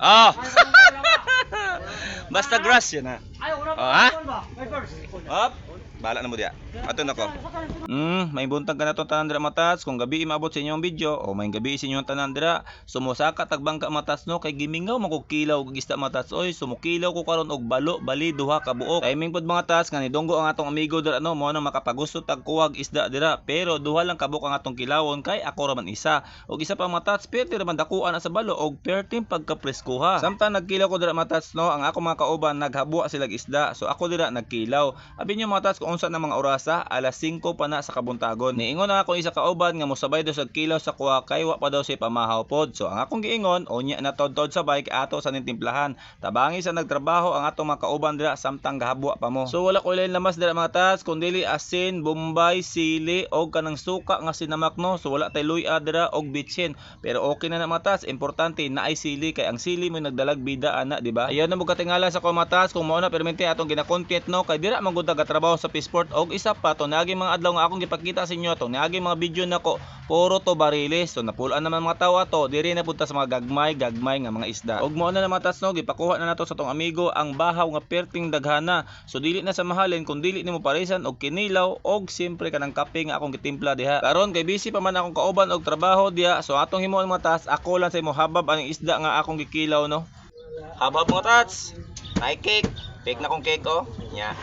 Oh. Basta grass yun ha. Oh, ha? Op. Bahala na mo diya. Ato na ko. May buntag ka na tong tanan dira, matats. Kung gabi imaabot sa inyong video o may gabi sa inyong tanan dira, sumusaka tagbangka, matats, no, kay gimingaw man kog kilaw og isda, matats oy. Sumukilaw ko karon og balo, bali duha ka buok. Timing pod, mga tats, nga nidunggo ang atong amigo dira no, mo na makapagusto tag kuwag isda dira. Pero duha lang kabuok ang atong kilawon kay ako ra man isa. Og isa pa, matats, pwede ra man dakuan na sa balo og perting pagkapreskuha. Samtang nagkilaw ko dira, matats no, ang ako mga kauban naghabwa sila isda. So ako dira nagkilaw. Abi niyo, mga tats, kung unsa na mga orasa, alas 5 pa na sa kabuntagon. Niingon na ako isa kauban nga mosabay daw sa kilaw sa kuha kay wa pa daw siya pamahaw pod. So ang akong giingon, unya na tod-tod sa bike ato sa nintimplahan. Tabangi sa nagtrabaho ang atong mga kauban dira samtang gahabwa pa mo. So wala ko ilain lamas dira, mga tats, kun dili asin, bombay, sili og kanang suka nga sinamak no. So wala tay luya dira og bitsin. Pero okay na na, mga tats, importante na ay sili kay ang sili mo nagdalag bida ana, di ba? Ayaw na mo katingala sa ko, mga tats, kung mao na permente atong gina-content no, kay dira man gud trabaho sa Fishport. Og isa pa to naagi mga adlaw nga akong gipakita sa inyo atong niagi mga video nako, puro to bariles. So napulaan naman mga tawo ato, diri na punta sa mga gagmay gagmay nga mga isda. Og mao na na, mga tats no, gipakuha na nato sa tong amigo ang bahaw nga perting daghana. So dili na sa mahalin kung dili nimo parisan og kinilaw og siyempre kanang kape nga akong gitimpla diha. Karon kay busy pa man akong kauban og trabaho diha, so atong himuon, mga tats, ako lang sa imo habab ang isda nga akong gikilaw no. Habab, mga tats. Nay cake. Cake na kong cake oh. Nya.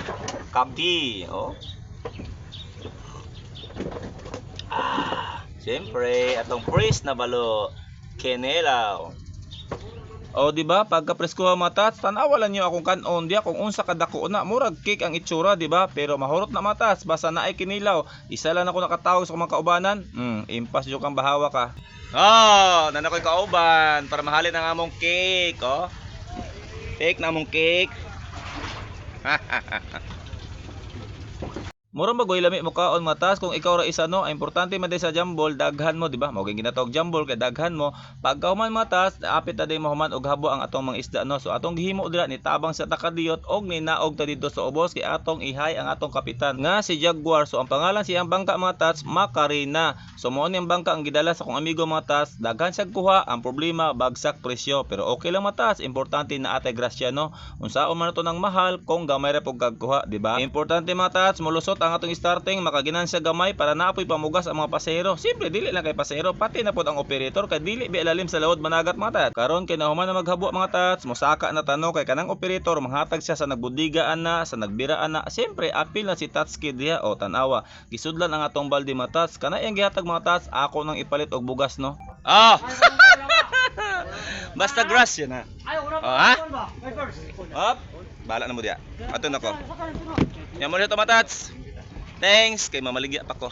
Kape oh. Ah, siyempre atong fresh na balo. Kinilaw. O di ba? Pagka presko, mga tats, tan-awa lang niyo akong kanon diya kung unsa kadako na, murag cake ang itsura, di ba? Pero mahurot na, matats, basta naay kinilaw. Isa lang ako nakatawag sa mga kaubanan. Impas jud kang bahawa ka. Oh, nana ko'y kauban para mahalin ang among cake, oh. Cake na among cake. Mura ba goy lami mo kaon, matas, kung ikaw ra isa no. Ang importante man day sa jambol, daghan mo, di ba? Mao gyud ginatawag jambol kay daghan mo. Pagkahuman, matas, apit na day mahuman og habo ang atong mga isda no. So atong gihimo dira, ni tabang sa takadiyot og ninaog ta didto sa ubos kay atong ihay ang atong kapitan nga si Jaguar. So ang pangalan siyang bangka, mga tats, Macarena. So mao ni ang bangka ang gidala sa akong amigo, mga tats. Daghan siya kuha, ang problema bagsak presyo, pero okay lang, matas, importante na atay grasya no. Unsaon man to nang mahal kung gamay ra pug kagkuha, di ba? Importante, mga tats, molusot ang atong starting, makaginansya gamay para naapoy pamugas ang mga pasahero. Siyempre dili lang kay pasahero, pati na pod ang operator kay dili bi lalim sa lawod managat, mga tats. Karon kay nahuman na maghabwa, mga tats, mosaka na tano kay kanang operator manghatag siya sa nagbudigaan na, sa nagbiraan na. Siyempre apil na si Tatski diha o tan-awa. Gisudlan ang atong balde, mga tats. Kana iyang gihatag, mga tats, ako nang ipalit og bugas no. Ah. Basta grass yun ha. Oh, ha? Op. Bahala na mo diya. Ato na ko. Yan mo dito, matats. Thanks kay mamaligya pa ko.